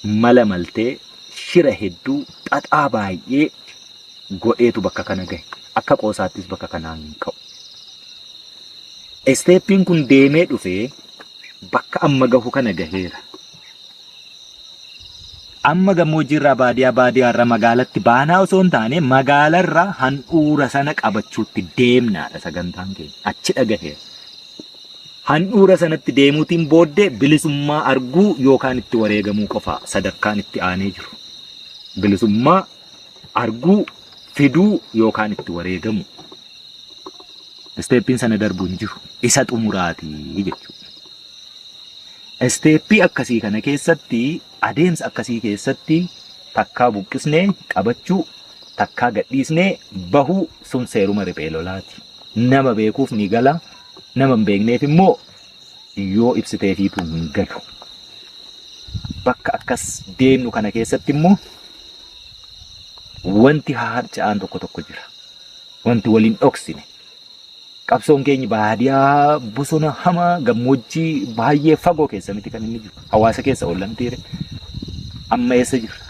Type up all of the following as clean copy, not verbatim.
Mala maltee shira hedduu xaxaa baay'ee godheetu bakka kana gahe. Akka qoosaattis bakka kanaan hin ka'u. Isteeppiin kun deemee dhufee bakka amma gahu kana gaheera. Amma gammoojjiirraa baadiyaa baadiyaarra magaalatti baanaa osoo hin taane magaalarra handhuura sana qabachuutti deemnaadha sagantaan keenya. Achi dhagaheera. Handhuura sanatti deemuutiin booddee bilisummaa arguu yookaan itti wareegamuu qofa sadarkaan itti aanee jiru. Bilisummaa arguu, fiduu yookaan itti wareegamuu. Isteeppiin sana darbu hin jiru. Isa xumuraatii jechuudha. Isteeppii akkasii kana keessatti adeemsa akkasii keessatti takkaa buqqisnee qabachuu, takkaa gadhiisnee bahuu sun seeruma riphee lolaati. Nama beekuuf ni gala, nama hin beekneef immoo yoo ibsiteefiitu hin galu. Bakka akkas deemnu kana keessatti immoo wanti haharca'aan tokko tokko jira. Wanti waliin dhoksine. Qabsoon keenya baadiyaa bosona hamaa gammoojjii baay'ee fagoo keessa miti kan inni jiru. Hawaasa keessa oollamtiire. Amma eessa jirra?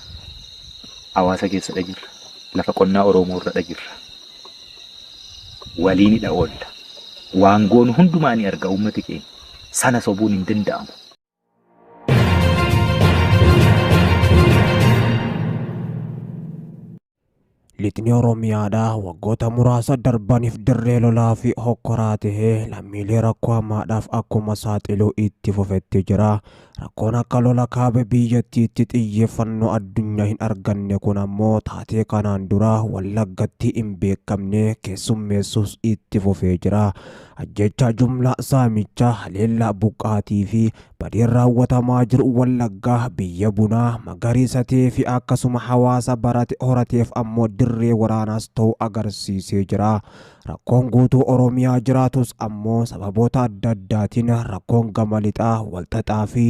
Hawaasa keessadha jirra. Lafa qonnaa Oromoo irradha jirra. Waliinidha oolla. Waan goonu hundumaa ni arga uummati keenya. Sana sobuun hin danda'amu. Lixni Oromiyaadhaa waggoota muraasa darbaniif dirree lolaa fi hokkoraa tahee lammiilee rakkoo hamaadhaaf akkuma saaxiluu itti fufetti jira. Rakkoon akka lola kaaba biyyattiitti xiyyeeffannoo addunyaa hin arganne kun ammoo taatee kanaan dura Wallaggatti hin beekamne keessummeessuus itti fufee jira. Ajjeechaa jumlaa, saamicha, haleellaa buqqaatii fi Badiin raawwatamaa jiru Wallaggaa biyya bunaa magariisa ta'ee fi akkasuma hawaasa barate horateef ammoo dirree waraanaas ta'uu agarsiisee jira. Rakkoon guutuu Oromiyaa jiraatus ammoo sababoota adda addaatiin rakkoon gama lixaa walxaxaa fi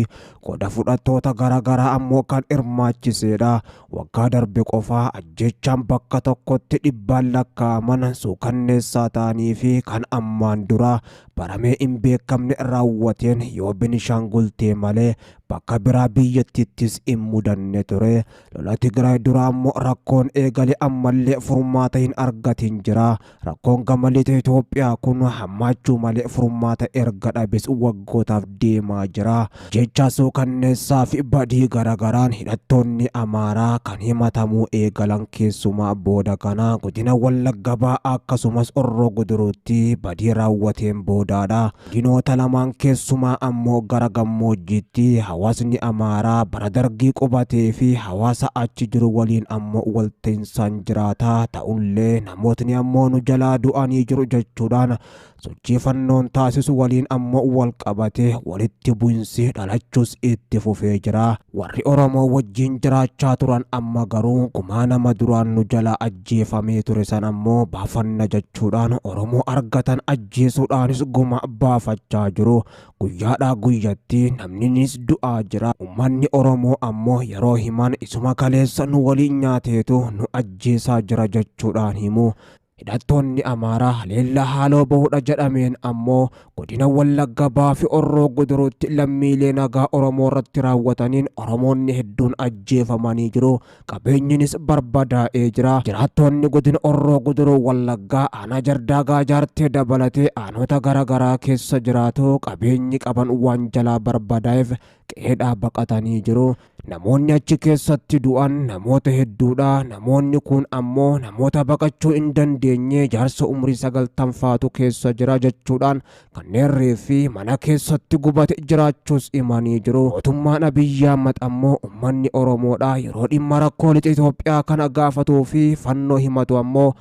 qooda fudhattoota garaagaraa ammoo kan hirmaachiseedha. Waggaa darbe qofa ajjeechaan bakka tokkotti dhibbaan lakkaa'aman suukanneessaa ta'anii fi kan ammaan dura baramee hin beekamne raawwateen yoo Benishaangul ta'e malee bakka biraa biyyattiittis hin mudanne ture. Lola Tigraay dura ammoo rakkoon eegale ammallee furmaata hin argatin jira. Rakkoon gama lixa Itoophiyaa kun hammaachuu malee furmaata erga dhabes waggootaaf deemaa jira. Jecha suukanneessaa fi badii garagaraan hidhattoonni Amaaraa kan himatamuu eegalan keessumaa booda kana godina Wallagga Bahaa akkasumas Horroo Guduruutti badii raawwateen boodaadha. Godinoota lamaan keessumaa ammoo gara gammoojjiitti hawaasni Amaaraa bara Dargii qubatee fi hawaasa achi jiru waliin ammoo walta'insaan jiraata. Ta'ullee namootni ammoo nu jalaa du'anii jiru jechuudhaan Sochii fannoon taasisu waliin ammoo wal qabatee walitti bu'insi dhalachuus itti fufee jira. Warri Oromoo wajjin jiraachaa turan amma garuu gumaa nama duraan nu jalaa ajjeefamee ture san ammoo baafanna jechuudhaan Oromoo argatan ajjeesuudhaanis gumaa baafachaa jiru. Guyyaadhaa guyyatti namninis du'aa jira. Ummanni Oromoo ammoo yeroo himan isuma kaleessa nu waliin nyaateetu nu ajjeesaa jira jechuudhaan himu. Hidhattoonni Amaaraa haleellaa haaloo bahuudha jedhameen ammoo godina Wallagga Bahaa fi Horroo Guduruutti lammiilee nagaa Oromoo irratti raawwataniin Oromoonni hedduun ajjeefamanii jiru. Qabeenyinis barbadaa'ee jira. Jiraattoonni godina Horroo Guduruu Wallaggaa aanaa Jardaagaa Jaartee dabalatee aanota garaagaraa keessa jiraatu qabeenyi qaban waan jalaa barbadaa'eef qe'eedhaa baqatanii jiru. Namoonni achi keessatti du'an namoota hedduudha. Namoonni kun ammoo namoota baqachuu hin dandeenye jaarsa umrii sagaltanfaatu keessa jira jechuudhaan kanneen reeffi mana keessatti gubate jiraachuus himanii jiru. Mootummaan Abiyyi Ahmad ammoo uummanni Oromoodha yeroo dhimma rakkoo lixa Itoophiyaa kana gaafatuu fi fannoo himatu ammoo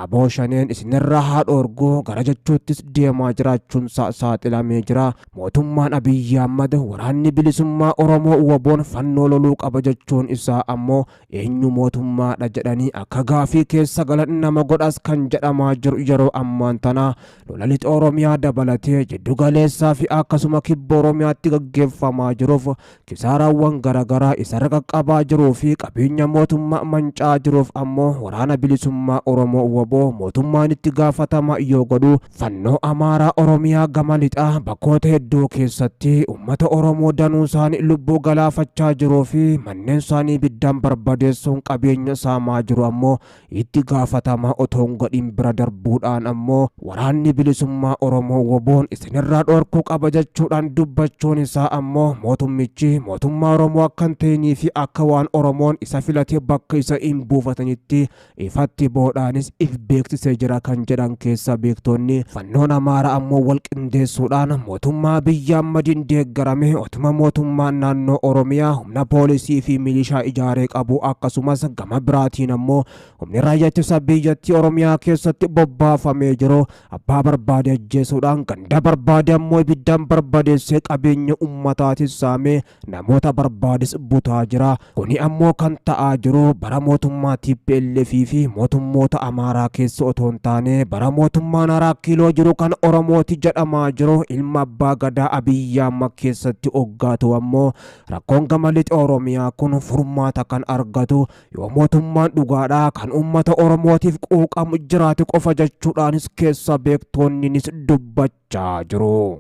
Abo Shaneen isinirraa haa dhoorgu gara jechuuttis deemaa jiraachuunsaa saaxilamee jira. Mootummaan Abiyyi Ahmad waraanni bilisummaa Oromoo WBOn fannoo loluu qaba jechuun isaa ammoo eenyu mootummaadha jedhanii akka gaafii keessa galan nama godhas kan jedhamaa jiru yeroo ammaan tana lola lixa Oromiyaa dabalatee jiddu galeessaa fi akkasuma kibba Oromiyaatti gaggeeffamaa jiruuf Kisaaraawwan garagaraa isarra qaqqabaa jiruu fi qabeenya mootummaa manca'aa jiruuf ammoo Waraana Bilisummaa Oromoo WBO mootummaan itti gaafatama yoo godhu, fannoo Amaaraa Oromiyaa gama lixaa bakkoota hedduu keessatti uummata Oromoo danuu isaanii lubbuu galaafachaa jiruu fi manneen isaanii ibiddaan barbadeessuun qabeenya saamaa jiru ammoo itti gaafatama otoo hin godhin bira darbuudhaan ammoo waraanni bilisummaa Oromoo WBOn isinirraa dhorkuu qaba jechuudhaan dubbachuun isaa ammoo mootummichi mootummaa Oromoo akka hin ta'inii fi akka waan Oromoon isa filatee bakka isa hin buufatanitti ifatti boodhaanis if beeksisee jira kan jedhan keessa beektonni. Fannoon Amaaraa ammoo wal qindeessuudhaan mootummaa Abiyyi Ahmadiin deeggarame otuma mootummaan naannoo Oromiyaa humna poolisii fi milishaa ijaaree qabu, akkasumas gama biraatiin ammoo humni raayyaa ittisa biyyattii Oromiyaa keessatti bobbaafamee jiru abbaa barbaade ajjeesuudhaan ganda barbaade ammoo ibiddaan barbadeessee qabeenya ummataatis saamee namoota barbaades butaa jira. Kuni ammoo kan ta'aa jiru bara mootummaa TPLF fi mootummoota Amaaraa keessa otoo hin taane bara mootummaan Araa Kiiloo jiru kan Oromooti jedhamaa jiru ilma abbaa gadaa Abiyyi Ahmad keessatti hoggaatu ammoo rakkoon gama lixa Oromiyaa kun furmaata kan argatu yoo mootummaan dhugaadhaa kan uummata Oromootiif quuqamu jiraate qofa jechuudhaanis keessa beektonninis dubbachaa jiru.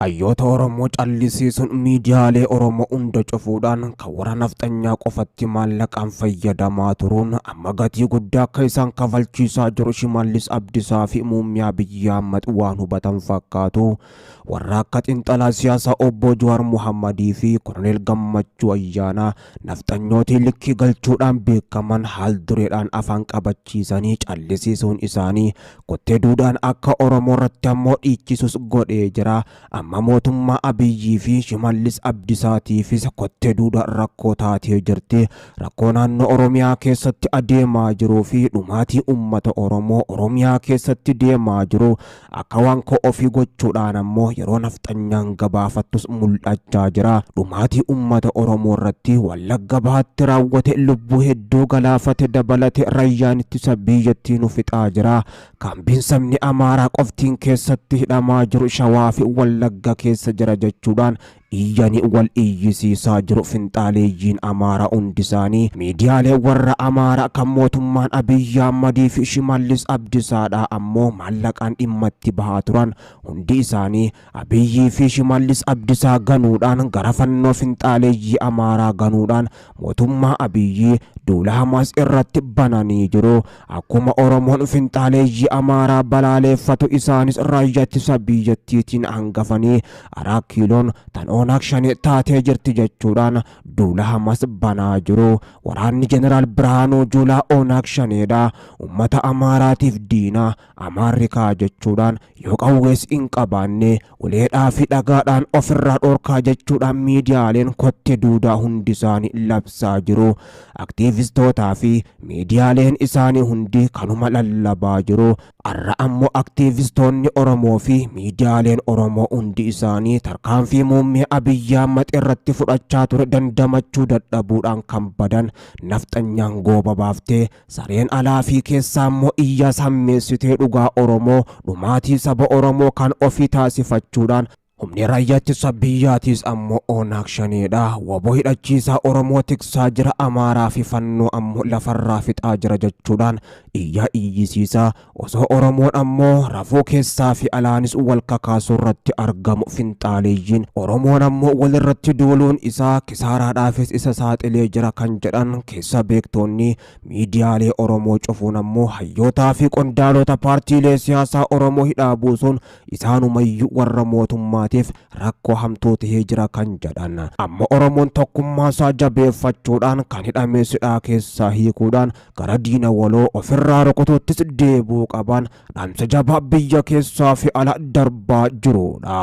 Hayyoota Oromoo callisiisuun miidiyaalee Oromoo hunda cufuudhaan kan warra nafxanyaa qofatti maallaqaan fayyadamaa turuun amma gatii guddaa akka isaan kafalchiisaa jiru Shimallis Abdisaa fi Muummee Abiyyi Ahmad waan hubatan fakkaatu. Warra akka xiinxalaa siyaasaa Obbo Jawaar Muhammadii fi Koloneel Gammachuu Ayyaanaa nafxanyootii likkii galchuudhaan beekaman haal dureedhaan afaan qabachiisanii callisiisuun isaanii kottee duudhaan akka Oromoo irratti ammoo dhiichisus godhee jira. Amma mootummaa Abiyyii fi Shimallis Abdisaatiifis kottee duudhaan rakkoo taatee jirti. Rakkoo naannoo Oromiyaa keessatti adeemaa jiruu fi dhumaatii uummata Oromoo Oromiyaa keessatti deemaa jiru akka waan koo ofii gochuudhaan ammoo yeroo nafxanyaan gabaafattus mul'achaa jira. Dhumaatii uummata Oromoo irratti Wallagga Bahaatti raawwate lubbuu hedduu galaafate dabalate rayyaan ittisa biyyattii nu fixaa jira. Kaambiin sabni Amaaraa qoftiin keessatti hidhamaa jiru Shawaa fi Wallagga keessa jira jechuudhaan iyyanii wal iyyisiisaa jiru finxaaleeyyiin Amaaraa hundi isaanii. Miidiyaalee warra Amaaraa kan mootummaan Abiyyi Ahmadii fi Shimallis Abdisaadhaa ammoo maallaqaan dhimma itti bahaa turan hundi isaanii Abiyyii fi Shimallis Abdisaa ganuudhaan gara fannoo finxaaleeyyii Amaaraa ganuudhaan mootummaa Abiyyii duula hamaas irratti bananii jiru. Akkuma Oromoon finxaaleeyyii Amaaraa balaaleeffatu isaanis raayyaa ittisa biyyattiitiin hangafanii Araa Kiiloon tan Onaag Shanee taatee jirti jechuudhaan duula hamaas banaa jiru. Waraanni Jeneraal Birhaanuu Juulaa Onaag Shaneedha. Uummata Amaaraatiif diina Amaarri kaa jechuudhaan yoo qawwees hin qabaanne uleedhaa fi dhagaadhaan ofirraa dhorkaa jechuudhaan miidiyaaleen kotte duudaa hundi isaanii labsaa jiru. Aktiivistootaa fi miidiyaaleen isaanii hundi kanuma lallabaa jiru. Har'a ammoo aktiivistoonni Oromoo fi miidiyaaleen Oromoo hundi isaanii tarkaanfii muummee Abiyyi Ahmad irratti fudhachaa ture dandamachuu dadhabuudhaan kan badan nafxanyaan gooba baaftee sareen alaa fi keessaa immoo iyyaa sammeessitee dhugaa Oromoo dhumaatii saba Oromoo kan ofii taasifachuudhaan humni raayyaa ittisa biyyaatis ammoo Onaag Shaneedha. Waboo hidhachiisaa Oromoo tiksaa jira, Amaaraa fi fannoo ammoo lafarraa fixaa jira jechuudhaan iyyaa iyyisiisaa osoo Oromoon ammoo rafuu keessaa fi alaanis wal kakaasuu irratti argamu finxaaleeyyiin Oromoon ammoo walirratti duuluun isaa kisaaraadhaafis isa saaxilee jira kan jedhan keessa beektoonni miidiyaalee Oromoo cufuun ammoo hayyootaa fi qondaalota paartiilee siyaasaa Oromoo hidhaa buusuun isaanumayyuu warra mootummaatiif rakkoo hamtuu tahee jira kan jedhan. Amma Oromoon tokkummaa isaa jabeeffachuudhaan kan hidhamee sidhaa keessaa hiikuudhaan gara diina waloo ofirraa rukutuuttis deebuu qaban dhaamsa jabaa biyya keessaa fi ala darbaa jirudha.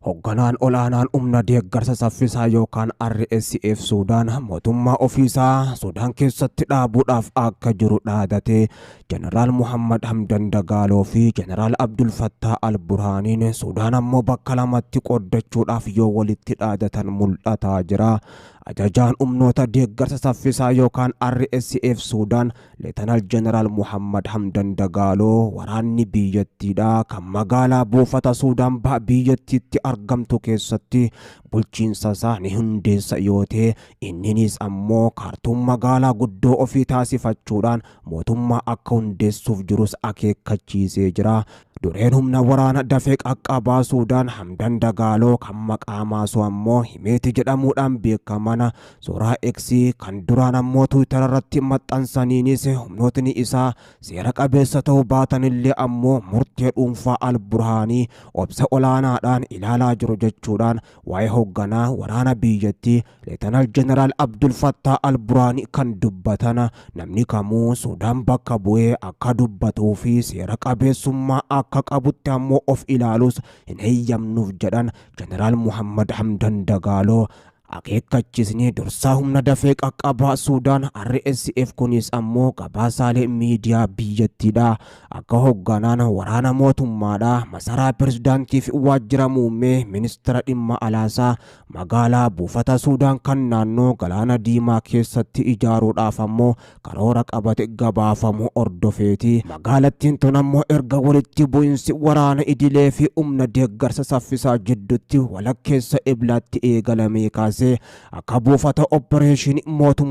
Hogganaan olaanaan humna deeggarsa saffisaa yookaan RSF Suudaan mootummaa ofiisaa Suudaan keessatti dhaabuudhaaf akka jiru dhaadate. Jeneraal Muhammad Hamdan Dagaaloo fi Jeneraal Abdul Fattah Al-Burhaaniin Suudaan ammoo bakka lamatti qooddachuudhaaf yoo walitti dhaadatan mul'ataa jira. Ajajaan humnoota deeggarsa saffisaa yookaan RSF Suudaan Leetanaal Jeneraal Muhammad Hamdan Dagaaloo waraanni biyyattiidha kan magaalaa buufata Suudaan baha biyyattiitti argamtu keessatti bulchiinsa isaa ni hundeessa yoo ta'e, inninis ammoo Kaartuum magaalaa guddoo ofii taasifachuudhaan mootummaa akka hundeessuuf jirus akeekkachiisee jira. Dureen humna waraana dafee qaqqabaa Suudaan Hamdan Dagaaloo kan maqaa maasoo ammoo Himeeti jedhamuudhaan beekaman suuraa X kan duraan ammoo Tiwiitara irratti maxxansaniinis humnootni isaa seera qabeessa ta'uu baatanillee ammoo murtee dhuunfaa Al-Burhaanii obsa olaanaadhaan ilaalaa jiru jechuudhaan waa'ee hoogganaa waraana biyyattii Leetanaal Jeneraal Abdul Fattaa Al-Burhaanii kan dubbatan, namni kamuu Suudaan bakka bu'ee akka dubbatuu fi seera qabeessummaa akka qabutti ammoo of ilaalus hin heeyyamnuuf jedhan Jeneraal Muhammad Hamdan Dagaaloo. Akeekkachisni dursaa humna dafee qaqqabaa Suudaan RSF kunis ammoo gabaasaalee miidiyaa biyyattiidha. Akka hoogganaan waraana mootummaadha masaraa pirezidaantii fi waajjira muummee ministeera dhimma alaasaa magaalaa buufata Suudaan kan naannoo galaana diimaa keessatti ijaaruudhaaf ammoo karoora qabate gabaafamu hordofeeti. Magaalattiin tun ammoo erga walitti bu'insi waraana idilee fi humna deeggarsa saffisaa jidduutti walakkeessa Eblaatti eegalamee kaasee akka buufata oppareeshinii mootummaa